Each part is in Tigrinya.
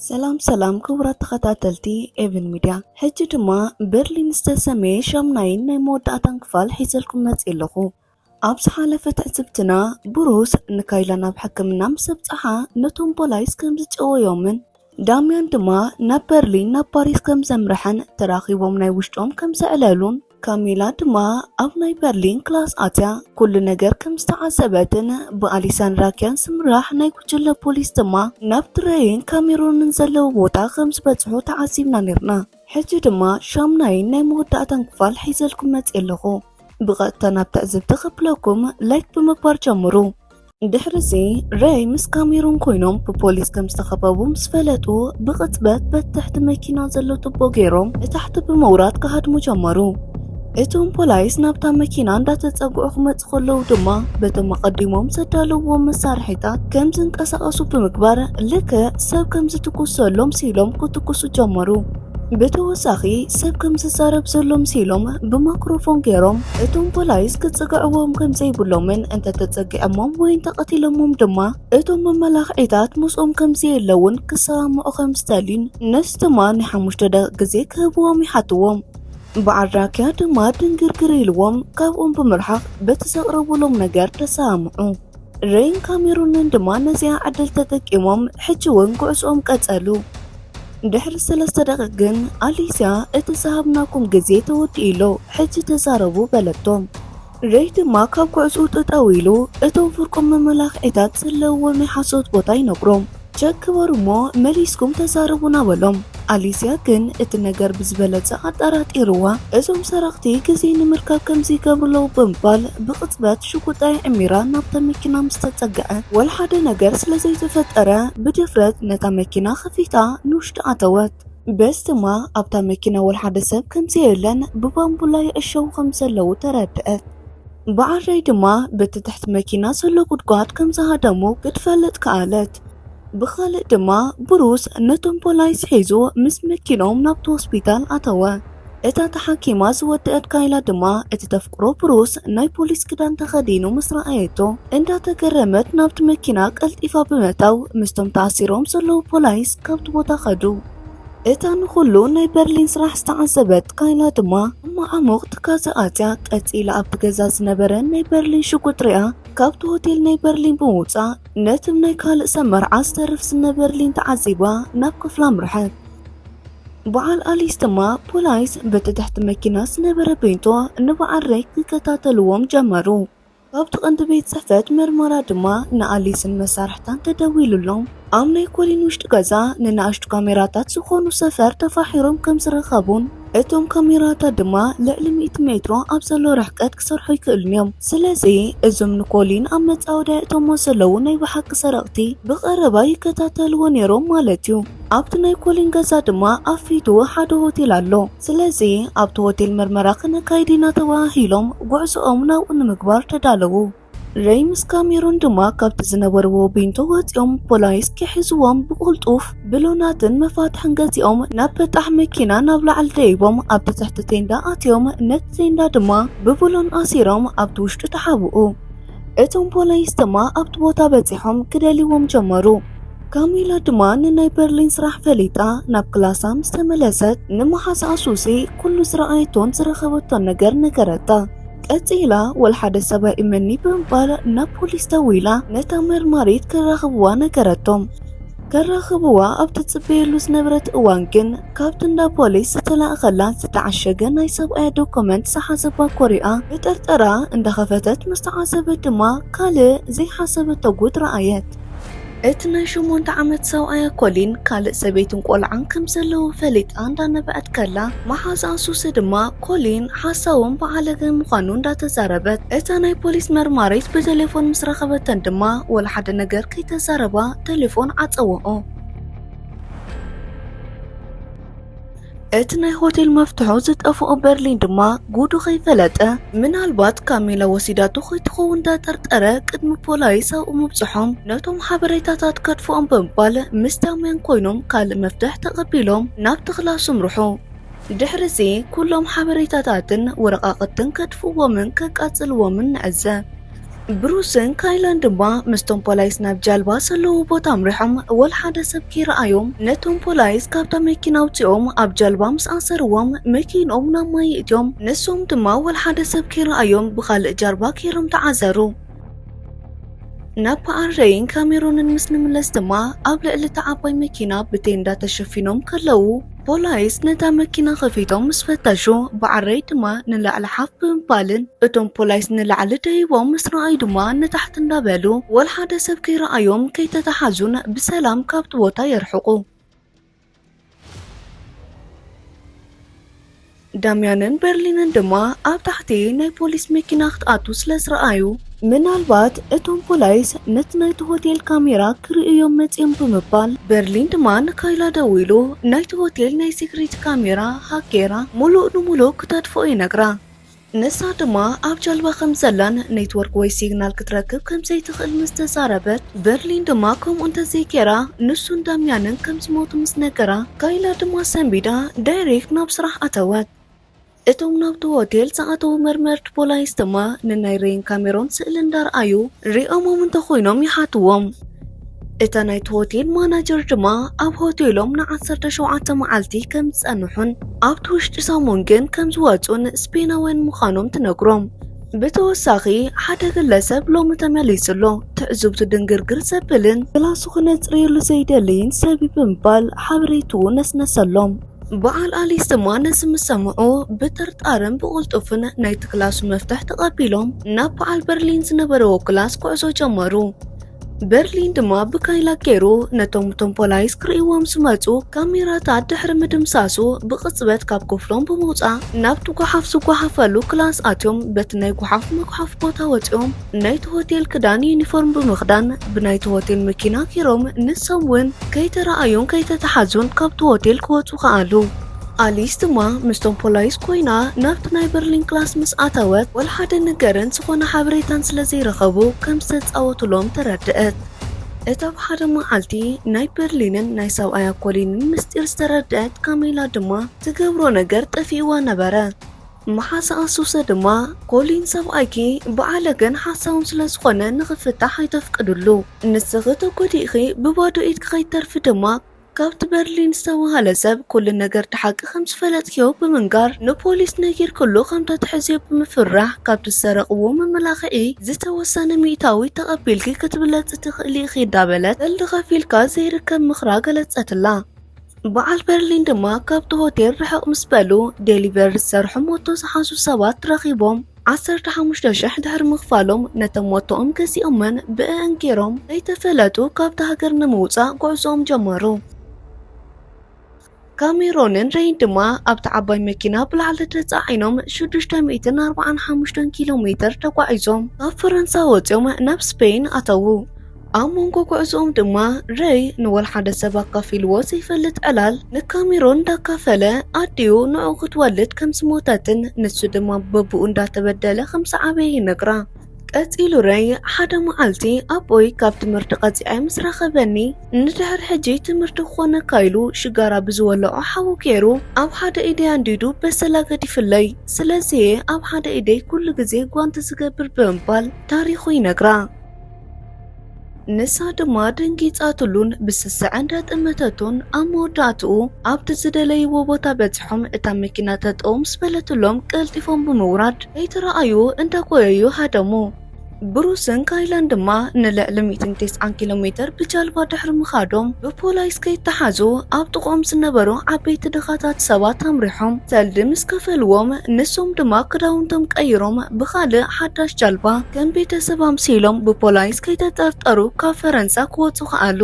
ሰላም ሰላም ክቡራት ተኸታተልቲ ኤቨን ሚድያ፣ ሕጂ ድማ በርሊን ዝተሰመየ ሻምናይን ናይ መወዳእታን ክፋል ሒዘልኩም መፅእ ኣለኹ። ኣብ ዝሓለፈ ትዕዝብትና ብሩስ ንካይላ ናብ ሕክምና ምስ ኣብፅሓ ነቶም ፖላይስ ከም ዝጨወዮምን ዳሚያን ድማ ናብ በርሊን ናብ ፓሪስ ከም ዘምርሐን ተራኺቦም ናይ ውሽጦም ከም ዘዕለሉን ካሚላ ድማ ኣብ ናይ በርሊን ክላስ ኣትያ ኩሉ ነገር ከም ዝተዓዘበትን ብኣሊሳንድራ ኪያን ዝምራሕ ናይ ጉጅለ ፖሊስ ድማ ናብቲ ረይን ካሜሮንን ዘለዎ ቦታ ከም ዝበጽሑ ተዓዚብና ነርና። ሕጂ ድማ ሻምናይን ናይ መወዳእታን ክፋል ሒዘልኩም መጽእ ኣለኹ። ብቐጥታ ናብ ትዕዝብቲ ክብለኩም ላይክ ብምግባር ጀምሩ። ድሕርዚ ረይ ምስ ካሜሮን ኮይኖም ብፖሊስ ከም ዝተኸበቡ ምስ ፈለጡ ብቕጽበት በቲ ትሕቲ መኪና ዘሎ ቱቦ ገይሮም ንታሕቲ ብምውራድ ክሃድሙ ጀመሩ። እቶም ፖላይስ ናብታ መኪና እንዳተጸግዑ ክመጹ ከለዉ ድማ በቶም ኣቐዲሞም ዘዳለውዎም መሳርሒታት ከም ዝንቀሳቐሱ ብምግባር ልክዕ ሰብ ከም ዝትኩስ ዘሎ ምሲሎም ክትኩሱ ጀመሩ። ብተወሳኺ ሰብ ከም ዝዛረብ ዘሎ ምሲሎም ብማክሮፎን ገይሮም እቶም ፖላይስ ክጽግዕዎም ከም ዘይብሎምን እንተተጸጊዖሞም ወይ እንተቐቲሎሞም ድማ እቶም መመላኽዒታት ምስኦም ከም ዘየለውን ክሰማምዑ ከም ዝተልዩን ነዚ ድማ ናይ ሓሙሽተ ደቂቕ ግዜ ክህብዎም ይሓትዎም። በዓል ራኪያ ድማ ድንግርግር ኢልዎም ካብኦም ብምርሓቕ በቲ ዘቕረቡሎም ነገር ተሰማምዑ። ረይን ካሜሩንን ድማ ነዚኣ ዕድል ተጠቂሞም ሕጂ እውን ጉዕዞኦም ቀጸሉ። ድሕሪ ሰለስተ ደቂቕ ግን ኣሊስያ እቲ ዝሃብናኩም ግዜ ተወዲኡ ኣሎ፣ ሕጂ ተዛረቡ በለቶም። ረይ ድማ ካብ ጉዕዞኡ ጠጠው ኢሉ እቶም ፍርቆም መመላኽዒታት ዘለውዎ ናይ ሓሶት ቦታ ይነግሮም። ቸክ ግበሩ እሞ መሊስኩም ተዛረቡና በሎም። ኣሊስያ ግን እቲ ነገር ብዝበለጸ ኣጠራጢርዋ እዞም ሰረቕቲ ግዜ ንምርካብ ከምዚ ይገብሩ ኣለዉ ብምባል ብቕጽበት ሽጉጣ የዕሚራ ናብታ መኪና ምስ ተጸግዐት ወላ ሓደ ነገር ስለ ዘይተፈጠረ ብድፍረት ነታ መኪና ከፊታ ንውሽጢ ኣተወት። በዚ ድማ ኣብታ መኪና ወላ ሓደ ሰብ ከም ዘየለን ብባምቡላ ይዕሸዉ ከም ዘለዉ ተረድአት። በዓል ረይ ድማ በቲ ትሕቲ መኪና ዘሎ ጉድጓድ ከም ዝሃደሙ ክትፈልጥ ከኣለት። ብኻልእ ድማ ብሩስ ነቶም ፖላይስ ሒዙ ምስ መኪኖም ናብቲ ሆስፒታል ኣተወ። እታ ተሓኪማ ዝወደአት ካይላ ድማ እቲ ተፍቅሮ ብሩስ ናይ ፖሊስ ክዳን ተኸዲኑ ምስ ረኣየቶ እንዳተገረመት ናብቲ መኪና ቀልጢፋ ብምእታው ምስቶም ተኣሲሮም ዘለዉ ፖላይስ ካብቲ ቦታ ከዱ። እታ ንኹሉ ናይ በርሊን ስራሕ ዝተዓዘበት ካይላ ድማ ኣብ መዓሙቕ ትካዘ ኣትያ ቀጺላ ኣብቲ ገዛ ዝነበረ ናይ በርሊን ሽጉጥ ሪኣ ካብቲ ሆቴል ናይ በርሊን ብምውጻእ ነቲ ናይ ካልእ ሰብ መርዓ ዝተርፍ ስነ በርሊን ተዓዚባ ናብ ክፍላ ኣምርሐት። በዓል ኣሊስ ድማ ፖላይስ በቲ ትሕቲ መኪና ዝነበረ ቤንቶ ንበዓል ረይ ክከታተልዎም ጀመሩ። ካብቲ ቀንዲ ቤት ጽሕፈት መርመራ ድማ ንኣሊስን መሳርሕታን ተደዊሉሎም። ኣብ ናይ ኮሊን ውሽጢ ገዛ ንንኣሽቱ ካሜራታት ዝኾኑ ሰፈር ተፋሒሮም ከም ዝረኸቡን እቶም ካሜራታት ድማ ልዕሊ ሚእቲ ሜትሮ ኣብ ዘሎ ርሕቀት ክሰርሑ ይክእሉን እዮም። ስለዚ እዞም ንኮሊን ኣብ መጻወድያ እቶሞ ዘለዉ ናይ ብሓቂ ሰረቕቲ ብቐረባ ይከታተልዎ ነይሮም ማለት እዩ። ኣብቲ ናይ ኮሊን ገዛ ድማ ኣብ ፊቱ ሓደ ሆቴል ኣሎ። ስለዚ ኣብቲ ሆቴል መርመራ ክነካይድ ኢና ተባሂሎም ጉዕዞኦም ናብኡ ንምግባር ተዳለዉ። ረይ ምስ ካሜሮን ድማ ካብቲ ዝነበርዎ ቤንቶ ወጺኦም ፖላይስ ክሕዝዎም ብቕልጡፍ ብሎናትን መፋትሕን ገዚኦም ናብ በጣሕ መኪና ናብ ላዕሊ ደይቦም ኣብቲ ትሕቲ ቴንዳ ኣትዮም ነቲ ቴንዳ ድማ ብብሎን ኣሲሮም ኣብቲ ውሽጢ ተሓብኡ። እቶም ፖላይስ ድማ ኣብቲ ቦታ በጺሖም ክደልይዎም ጀመሩ። ካሚላ ድማ ንናይ በርሊን ስራሕ ፈሊጣ ናብ ክላሳ ምስ ተመለሰት ንመሓዛኣ ሱሲ ኩሉ ዝረኣየቶን ዝረኸበቶን ነገር ነገረታ። ቀጺላ ወላ ሓደ ሰብ ኣይእመኒ ብምባል ናብ ፖሊስ ደዊላ ነታ መርማሪት ከራኽብዋ ነገረቶም። ከራኽብዋ ኣብ ትጽበየሉ ዝነበረት እዋን ግን ካብቲ እንዳ ፖሊስ ዝተላእኸላ ዝተዓሸገ ናይ ሰብኣያ ዶክመንት ዝሓዘ ባኮ ሪኣ ብጥርጠራ እንዳኸፈተት ምስ ተዓዘበት ድማ ካልእ ዘይሓሰበቶ ጉድ ረኣየት። እቲ ናይ ሸሞንተ ዓመት ሰብኣያ ኮሊን ካልእ ሰበይትን ቆልዓን ከም ዘለዉ ፈሊጣ እንዳነበዐት ከላ መሓዛኣ ሱሲ ድማ ኮሊን ሓሳውን በዓለገ ምዃኑ እንዳተዛረበት እታ ናይ ፖሊስ መርማሪት ብቴሌፎን ምስ ረኸበተን ድማ ወላ ሓደ ነገር ከይተዛረባ ቴሌፎን ዓጸወኦ። እቲ ናይ ሆቴል መፍትሑ ዝጠፍኦ በርሊን ድማ ጉዱ ከይፈለጠ ምናልባት ካሚላ ወሲዳቶ ከይትኸውን እንዳጠርጠረ ቅድሚ ፖላይስ ኣብኡ ምብጽሖም ነቶም ሓበሬታታት ከጥፍኦም ብምባል ምስ ዳምያን ኮይኖም ካልእ መፍትሕ ተቐቢሎም ናብቲ ክላስ ምርሑ። ድሕርዚ ኩሎም ሓበሬታታትን ወረቓቕትን ከጥፍዎምን ከቃጽልዎምን ንዕዘብ። ብሩስን ካይላን ድማ ምስቶም ፖላይስ ናብ ጃልባ ዘለዎ ቦታ ኣምሪሖም ወላ ሓደ ሰብ ከይረኣዮም ነቶም ፖላይስ ካብታ መኪና ኣውፂኦም ኣብ ጃልባ ምስ ኣሰርዎም መኪንኦም ናብ ማይ ይእትዮም። ንሶም ድማ ወላ ሓደ ሰብ ከይረኣዮም ብኻልእ ጃልባ ከይሮም ተዓዘሩ። ናብ በዓል ሬይን ካሜሮንን ምስ ንምለስ ድማ ኣብ ልዕሊ እታ ዓባይ መኪና ብቴንዳ ተሸፊኖም ከለዉ ፖላይስ ነታ መኪና ከፊቶም ምስ ፈተሹ በዓል ሬይ ድማ ንላዕሊ ሓፍ ብምባልን እቶም ፖላይስ ንላዕሊ ደይቦም ምስ ረኣዩ ድማ ንታሕቲ እንዳበሉ ወላ ሓደ ሰብ ከይረኣዮም ከይተተሓዙን ብሰላም ካብቲ ቦታ የርሕቁ። ዳምያንን በርሊንን ድማ ኣብ ታሕቲ ናይ ፖሊስ መኪና ክትኣቱ ስለ ዝረኣዩ ምናልባት እቶም ፖላይስ ነቲ ናይቲ ሆቴል ካሜራ ክርእዮም መጺኦም ብምባል በርሊን ድማ ንካይላ ደዊሉ ናይቲ ሆቴል ናይ ሴክሪቲ ካሜራ ሃክ ገይራ ሙሉእ ንሙሉእ ክተጥፍኦ ይነግራ። ንሳ ድማ ኣብ ጃልባ ከም ዘላን ኔትወርክ ወይ ሲግናል ክትረክብ ከም ዘይትኽእል ምስ ተዛረበት በርሊን ድማ ከምኡ እንተዘይገይራ ንሱን ዳምያንን ከም ዝሞቱ ምስ ነገራ ካይላ ድማ ሰንቢዳ ዳይሬክት ናብ ስራሕ ኣተወት። እቶም ናብቲ ሆቴል ዝኣተዉ መርመርቲ ፖላይስ ድማ ንናይ ሬይን ካሜሮን ስእሊ እንዳረኣዩ ሪኦሞም እንተኾይኖም ይሓትዎም። እታ ናይቲ ሆቴል ማናጀር ድማ ኣብ ሆቴሎም ን ዓሰርተ ሸውዓተ መዓልቲ ከም ዝጸንሑን ኣብቲ ውሽጢ ሰሙን ግን ከም ዝወጹን ስፔናውያን ምዃኖም ትነግሮም። ብተወሳኺ ሓደ ግለሰብ ሎሚ ተመሊሱ ኣሎ፣ ትዕዝብቱ ድንግርግር ዘብልን ክላሱ ክነጽርየሉ ዘይደልይን ሰብ እዩ ብምባል ሓበሬትኡ ነስነሰሎም። በዓል ኣሊስ ድማ ነዚ ምስ ሰምዑ ብጥርጣርን ብቕልጡፍን ናይቲ ክላሱ መፍትሕ ተቐቢሎም ናብ በዓል በርሊን ዝነበረዎ ክላስ ጉዕዞ ጀመሩ። በርሊን ድማ ብካይላ ገይሩ ነቶም እቶም ፖላይስ ክርእይዎም ዝመጹ ካሜራታት ድሕሪ ምድምሳሱ ብቕጽበት ካብ ክፍሎም ብምውጻእ ናብቲ ጓሓፍ ዝጓሓፈሉ ክላስ ኣትዮም በቲ ናይ ጓሓፍ መጉሓፍ ቦታ ወጺኦም ናይቲ ሆቴል ክዳን ዩኒፎርም ብምኽዳን ብናይቲ ሆቴል መኪና ገይሮም ንሶም እውን ከይተረኣዩን ከይተተሓዙን ካብቲ ሆቴል ክወጹ ከኣሉ። ኣሊስ ድማ ምስቶም ፖላይስ ኮይና ናብቲ ናይ በርሊን ክላስ ምስ ኣተወት ወላ ሓደ ነገርን ዝኾነ ሓበሬታን ስለ ዘይረኸቡ ከም ዝተጻወቱሎም ተረድአት። እታ ብሓደ መዓልቲ ናይ በርሊንን ናይ ሰብኣያ ኮሊንን ምስጢር ዝተረድአት ካሜላ ድማ ትገብሮ ነገር ጠፊእዋ ነበረ። መሓዛኣ ሱሰ ድማ ኮሊን ሰብኣይኪ ብዓለገን ሓሳውን ስለ ዝኾነ ንኽፍታሕ ኣይተፍቅድሉ። ንስኺ ተጎዲእኺ ብባዶ ኢድኪ ከይተርፊ ድማ ካብቲ በርሊን ዝተባህለ ሰብ ኩሉ ነገር እቲ ሓቂ ከም ዝፈለጥክዮ ብምንጋር ንፖሊስ ነጊርክሉ ከም ተትሕዝዮ ብምፍራሕ ካብቲ ዝሰረቕዎ መመላኽዒ ዝተወሰነ ሚእታዊት ተቐቢልኪ ክትብለጺ ትኽእሊ ኢኺ እንዳበለት ቀልዲ ከፊልካ ዘይርከብ ምኽራ ገለጸትላ። በዓል በርሊን ድማ ካብቲ ሆቴል ርሕቕ ምስ በሉ ዴሊቨሪ ዝሰርሑ ሞቶ ዝሓዙ ሰባት ረኺቦም ዓሰርተ ሓሙሽተ ሽሕ ድሕሪ ምኽፋሎም ነቶም ሞቶኦም ገዚኦመን ብእእን ገይሮም ከይተፈለጡ ካብቲ ሃገር ንምውጻእ ጉዕዞኦም ጀመሩ። ካሜሮንን ሬይን ድማ ኣብቲ ዓባይ መኪና ብላዕሊ ተጻዒኖም ሽዱሽተ ሚእትን ኣርባዓን ሓሙሽተን ኪሎ ሜተር ተጓዒዞም ካብ ፈረንሳ ወጺኦም ናብ ስፔን ኣተዉ። ኣብ መንጎ ጉዕዞኦም ድማ ሬይ ንወላ ሓደ ሰብ ኣካፊልዎ ዘይፈልጥ ዕላል ንካሜሮን እንዳካፈለ ኣዲኡ ንዕኡ ክትወልድ ከም ዝሞተትን ንሱ ድማ በብኡ እንዳተበደለ ከም ዝዓበየ ይነግራ። ቀጺሉ ሬይ ሓደ መዓልቲ ኣቦይ ካብ ትምህርቲ ቀጺዐ ምስ ረኸበኒ ንድሕሪ ሕጂ ትምህርቲ ክኾነካ ኢሉ ሽጋራ ብዝወለዖ ሓዊ ገይሩ ኣብ ሓደ ኢደይ ኣንዲዱ በሰላ ገዲፍለይ። ስለዚ እየ ኣብ ሓደ ኢደይ ኩሉ ግዜ ጓንቲ ዝገብር ብምባል ታሪኹ ይነግራ። ንሳ ድማ ደንጊጻትሉን ብስስዐ እንዳጠመተቱን ኣብ መወዳእትኡ ኣብቲ ዝደለይዎ ቦታ በጺሖም እታ መኪና ጠጠው ምስ በለትሎም ቀልጢፎም ብምውራድ ከይተረኣዩ እንዳጎየዩ ሃደሙ። ብሩስን ካይላን ድማ ንልዕሊ ሚእትን ተስዓን ኪሎ ሜተር ብጃልባ ድሕሪ ምኻዶም ብፖላይስ ከይተሓዙ ኣብ ጥቕኦም ዝነበሩ ዓበይቲ ድኻታት ሰባት ኣምሪሖም ሰልዲ ምስ ከፈልዎም ንሶም ድማ ክዳውንቶም ቀይሮም ብኻልእ ሓዳሽ ጃልባ ከም ቤተሰብ ኣምሲሎም ብፖላይስ ከይተጠርጠሩ ካብ ፈረንሳ ክወጹ ከኣሉ።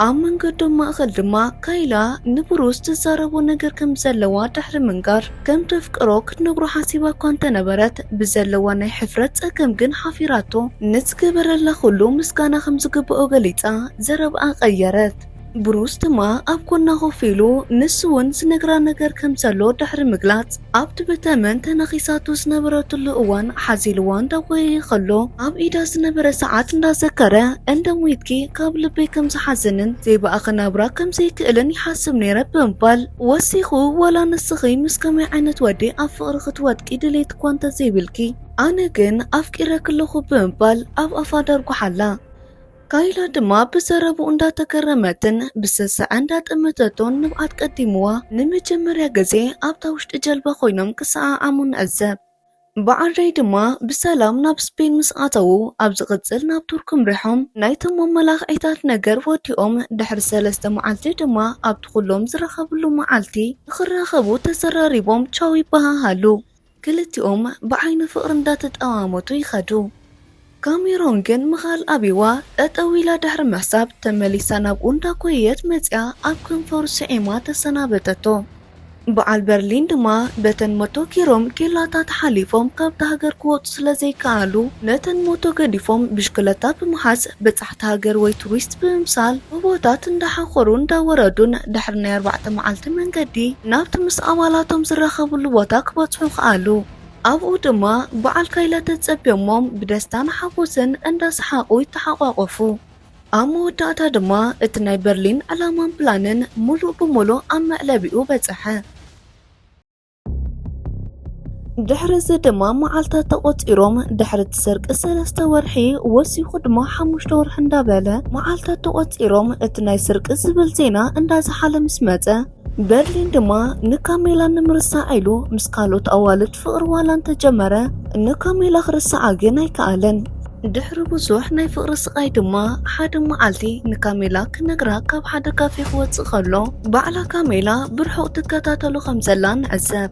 ኣብ መንገዶም ማእኸል ድማ ካይላ ንብሩስ ትዛረቦ ነገር ከም ዘለዋ ድሕሪ ምንጋር ከም ተፍቅሮ ክትነግሮ ሓሲባ እኳ እንተነበረት ብዘለዋ ናይ ሕፍረት ጸገም ግን ሓፊራቶ። ንዝገበረላ ኩሉ ምስጋና ከም ዝግብኦ ገሊጻ ዘረብኣ ቀየረት። ብሩስ ድማ ኣብ ጎና ኮፍ ኢሉ ንሱ እውን ዝነግራ ነገር ከም ዘሎ ድሕሪ ምግላጽ፣ ኣብቲ ብተመን ተነኺሳቱ ዝነበረትሉ እዋን ሓዚልዋ እንዳጎየየ ከሎ፣ ኣብ ኢዳ ዝነበረ ሰዓት እንዳዘከረ፣ "እንደ ሞይትኪ ካብ ልበይ ከም ዝሓዝንን ዘይብኣኺ ናብራ ከም ዘይክእልን ይሓስብ ነይረ" ብምባል ወሲኹ፣ "ዋላ ንስኺ ምስ ከመይ ዓይነት ወዲ ኣብ ፍቕሪ ክትወድቂ ድሌት እኳ እንተዘይብልኪ፣ ኣነ ግን ኣፍቂረኪ ኣለኹ" ብምባል ኣብ ኣፋ ደርጉሓላ። ካይላ ድማ ብዘረብኡ እንዳተገረመትን ብስስዐ እንዳጠመተቶን ንብዓት ቀዲምዋ ንመጀመርያ ግዜ ኣብታ ውሽጢ ጀልባ ኮይኖም ክሰዓዓሙ ንዕዘብ። በዓል ሬይ ድማ ብሰላም ናብ ስፔን ምስ ኣተዉ፣ ኣብ ዝቕጽል ናብ ቱርክ ምሪሖም ናይቶም መመላኽዒታት ነገር ወዲኦም፣ ድሕሪ ሰለስተ መዓልቲ ድማ ኣብቲ ኩሎም ዝራኸብሉ መዓልቲ ንኽራኸቡ ተዘራሪቦም ቻው ይበሃሃሉ። ክልቲኦም ብዓይኒ ፍቕሪ እንዳተጠማመቱ ይኸዱ። ካሜሮን ግን ምኻል ኣብይዋ ጠጠው ኢላ ድሕሪ ምሕሳብ ተመሊሳ ናብኡ እንዳጎየየት መጺኣ ኣብ ከንፈሩ ስዒማ ተሰናበተቶ። በዓል በርሊን ድማ በተን ሞቶኪሮም ኬላታት ሓሊፎም ካብታ ሃገር ክወጹ ስለ ዘይከኣሉ ነተን ሞቶ ገዲፎም ብሽክለታ ብምሓዝ በጻሕቲ ሃገር ወይ ቱሪስት ብምምሳል ጎቦታት እንዳሓኾሩ እንዳወረዱን ድሕሪ ናይ ኣርባዕተ መዓልቲ መንገዲ ናብቲ ምስ ኣባላቶም ዝራኸብሉ ቦታ ክበጽሑ ከኣሉ። ኣብኡ ድማ በዓል ካይላ ተጸብዮሞም ብደስታን ሓጎስን እንዳሰሓቑ ይተሓቋቆፉ። ኣብ መወዳእታ ድማ እቲ ናይ በርሊን ዕላማን ፕላንን ሙሉእ ብሙሉእ ኣብ መዕለቢኡ በጽሐ። ድሕሪ እዚ ድማ መዓልታት ተቖጺሮም፣ ድሕሪ እቲ ስርቂ ሰለስተ ወርሒ፣ ወሲኹ ድማ ሓሙሽተ ወርሒ እንዳበለ መዓልታት ተቖጺሮም፣ እቲ ናይ ስርቂ ዝብል ዜና እንዳዝሓለ ምስ መጸ፣ በርሊን ድማ ንካሜላ ንምርሳዕ ኢሉ ምስ ካልኦት ኣዋልድ ፍቕሪ ዋላ እንተጀመረ፣ ንካሜላ ክርስዓ ግን ኣይከኣለን። ድሕሪ ብዙሕ ናይ ፍቕሪ ስቓይ ድማ ሓደ መዓልቲ ንካሜላ ክነግራ ካብ ሓደ ካፌ ክወጽእ ከሎ፣ ባዕላ ካሜላ ብርሑቕ ትከታተሎ ከም ዘላ ንዕዘብ።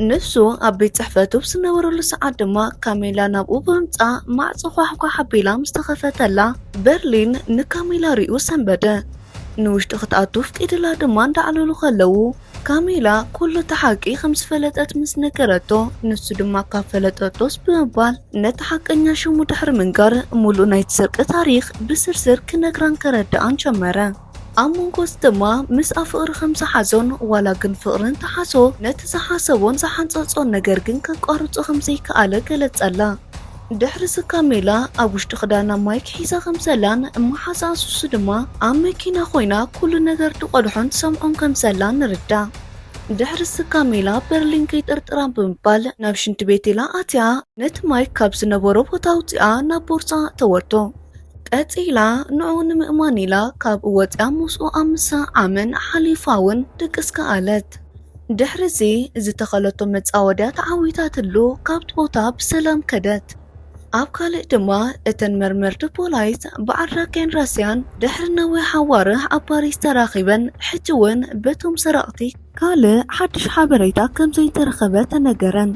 ንሱ ኣብ ቤት ጽሕፈቱ ብዝነበረሉ ሰዓት ድማ ካሜላ ናብኡ ብምምጻእ ማዕጾ ኳሕኳሕ ኣቢላ ምስ ተኸፈተላ፣ በርሊን ንካሜላ ሪኡ ሰንበደ። ንውሽጢ ክትኣቱ ፍቂድላ ድማ እንዳዕለሉ ከለዉ፣ ካሜላ ኩሉ እቲ ሓቂ ከም ዝፈለጠት ምስ ነገረቶ፣ ንሱ ድማ ካብ ፈለጠቶስ ብምባል ነቲ ሓቀኛ ሽሙ ድሕሪ ምንጋር፣ ሙሉእ ናይቲ ስርቂ ታሪኽ ብስርስር ክነግራን ከረድኣን ጀመረ። ኣብ መንጎስ ድማ ምስኣ ፍቕሪ ከም ዝሓዞን ዋላ ግን ፍቕሪ እንተሓዞ ነቲ ዝሓሰቦን ዝሓንጸጾን ነገር ግን ከቋርጾ ከም ዘይከኣለ ገለጸላ። ድሕሪ እዚ ካሜላ ኣብ ውሽጢ ክዳና ማይክ ሒዛ ከም ዘላን መሓዛኣ ሱሱ ድማ ኣብ መኪና ኮይና ኩሉ ነገር ትቐድሖን ትሰምዖን ከም ዘላን ንርዳእ። ድሕሪ እዚ ካሜላ በርሊን ከይጥርጥራ ብምባል ናብ ሽንቲ ቤት ኢላ ኣትያ ነቲ ማይክ ካብ ዝነበሮ ቦታ ኣውጺኣ ናብ ቦርሳ ኣእተወቶ። ቀጺላ ንዕኡ ንምእማን ኢላ ካብኡ ወጺኣ ምስኡ ኣብ ምስዓመን ሓሊፋ እውን ድቅስ ከኣለት። ድሕሪ እዚ ዝተኸለቶ መጻወድያ ተዓዊታትሉ ካብቲ ቦታ ብሰላም ከደት። ኣብ ካልእ ድማ እተን መርመርቲ ፖላይስ በዓል ራኬን ራስያን ድሕሪ ነዊሕ ኣዋርሕ ኣብ ፓሪስ ተራኺበን ሕጂ እውን በቶም ሰረቕቲ ካልእ ሓድሽ ሓበሬታ ከም ዘይተረኸበ ተነገረን።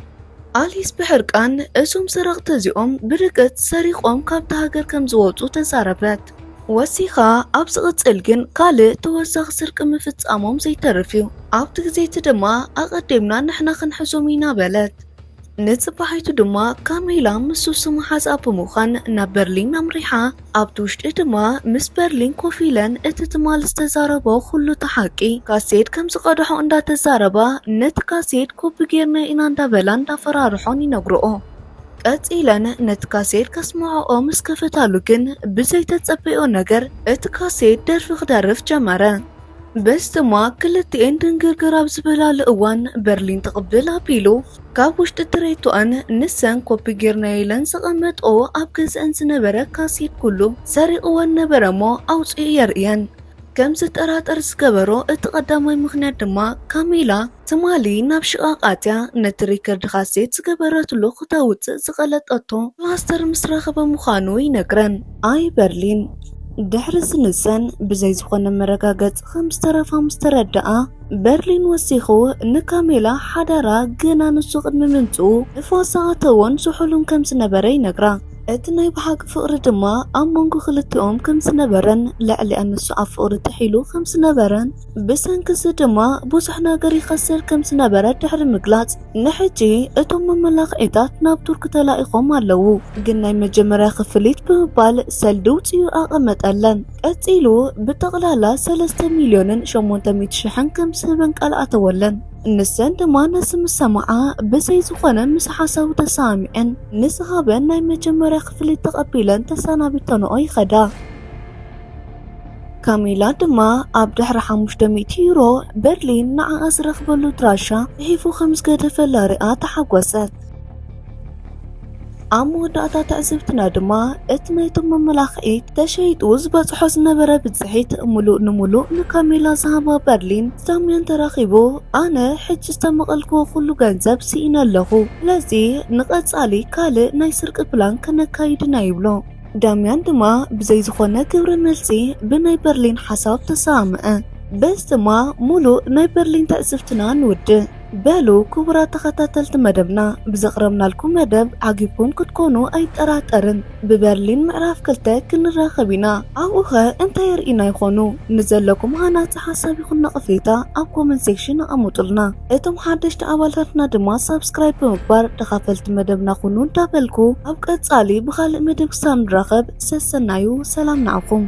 ኣሊስ ብሕርቃን እዞም ሰረቕቲ እዚኦም ብርግጽ ሰሪቖም ካብታ ሃገር ከም ዝወጹ ተዛረበት። ወሲኻ ኣብ ዝቕጽል ግን ካልእ ተወሳኺ ስርቂ ምፍጻሞም ዘይተርፍ እዩ። ኣብቲ ግዜ እቲ ድማ ኣቐዲምና ንሕና ክንሕዞም ኢና በለት። ንጽባሒቱ ድማ ካሜላ ምስ ሱሱ መሓዝኣ ብምዃን ናብ በርሊን ኣምሪሓ። ኣብቲ ውሽጢ ድማ ምስ በርሊን ኮፍ ኢለን እቲ ትማል ዝተዛረቦ ኩሉ እቲ ሓቂ ካሴት ከም ዝቐድሖ እንዳተዛረባ፣ ነቲ ካሴት ኮፒ ጌርና ኢና እንዳበላ እንዳፈራርሖን ይነግርኦ። ቀጺለን ነቲ ካሴት ከስምዖኦ ምስ ከፈታሉ ግን ብዘይተጸበዮ ነገር እቲ ካሴት ደርፊ ክደርፍ ጀመረ። በዚ ድማ ክልቲኤን ድንግርግር ኣብ ዝበላሉ እዋን በርሊን ትቕብል ኣቢሉ ካብ ውሽጢ ትሬቶኣን ንሰን ኮፒ ጌርናዮ ኢለን ዘቐመጥኦ ኣብ ገዝአን ዝነበረ ካሴት ኩሉ ሰሪቕወን ነበረ እሞ ኣውጺኡ የርእየን። ከም ዝጠራጠር ዝገበሮ እቲ ቀዳማይ ምኽንያት ድማ ካሜላ ትማሊ ናብ ሽቓቕ ኣትያ ነቲ ሪከርድ ካሴት ዝገበረትሉ ክተውጽእ ዝቐለጠቶ ፕላስተር ምስ ረኸበ ምዃኑ ይነግረን። ኣይ በርሊን። ድሕሪ እዚ ንሰን ብዘይ ዝኾነ መረጋገጺ ከም ዝተረፋ ምስ ተረድኣ፣ በርሊን ወሲኹ ንካሜላ ሓዳራ ገና ንሱ ቅድሚ ምምጽኡ ንፋስ ዝኣተዎን ዝሑልን ከም ዝነበረ ይነግራ። እቲ ናይ ብሓቂ ፍቕሪ ድማ ኣብ መንጎ ክልቲኦም ከም ዝነበረን ልዕሊኣ ንሱ ኣብ ፍቕሪ ጥሒሉ ከም ዝነበረን ብሰንኪ እዚ ድማ ብዙሕ ነገር ይኸስር ከም ዝነበረ ድሕሪ ምግላጽ፣ ንሕጂ እቶም መመላኽዒታት ናብ ቱርኪ ተላኢኾም ኣለዉ፣ ግን ናይ መጀመርያ ክፍሊት ብምባል ሰልዲ ውጽኡ ኣቐመጠለን። ቀጺሉ ብጠቕላላ ሰለስተ ሚልዮንን ሸሞንተ ሚእቲ ሽሕን ከም ዝህበን ቃል ኣተወለን። ንሰን ድማ ነዚ ምስ ሰምዓ ብዘይ ዝኾነ ምስ ሓሳቡ ተሰማሚዐን ንዝሃበን ናይ መጀመርያ ክፍሊት ተቐቢለን ተሰናቢተንኦ ይኸዳ። ካሚላ ድማ ኣብ ድሕሪ ሓሙሽተ ሚእቲ ዩሮ በርሊን ንዓኣ ዝረኽበሉ ድራሻ ጽሒፉ ከም ዝገደፈላ ሪኣ ተሓጎሰት። ኣብ መወዳእታ ትዕዝብትና ድማ እቲ ናይቶም መመላኽዒ ተሸይጡ ዝበጽሖ ዝነበረ ብጽሒት ሙሉእ ንሙሉእ ንካሚላ ዝሃባ በርሊን ዳምያን ተራኺቡ፣ ኣነ ሕጂ ዝተመቐልክዎ ኩሉ ገንዘብ ስኢነ ኣለኹ፣ ስለዚ ንቐጻሊ ካልእ ናይ ስርቂ ፕላን ከነካይድ ኢና ይብሎ። ዳምያን ድማ ብዘይ ዝኾነ ግብረ መልሲ ብናይ በርሊን ሓሳብ ተሰማምዐ። በዚ ድማ ሙሉእ ናይ በርሊን ትዕዝብትና ንውድእ። በሉ ክቡራት ተኸታተልቲ መደብና፣ ብዘቕረብናልኩም መደብ ዓጊብኩም ክትኮኑ ኣይጠራጠርን። ብበርሊን ምዕራፍ ክልተ ክንራኸብ ኢና። ኣብኡኸ እንታይ የርእዩና ይኾኑ? ንዘለኩም ሃናጺ ሓሳብ ይኹን ነቐፌታ ኣብ ኮመንት ሴክሽን ኣቐምጡልና። እቶም ሓደሽቲ ኣባላትና ድማ ሳብስክራይብ ብምግባር ተኻፈልቲ መደብና ኩኑ እንዳበልኩ፣ ኣብ ቀጻሊ ብኻልእ መደብ ክሳብ ንራኸብ ሰሰናዩ፣ ሰላም ንዓኹም።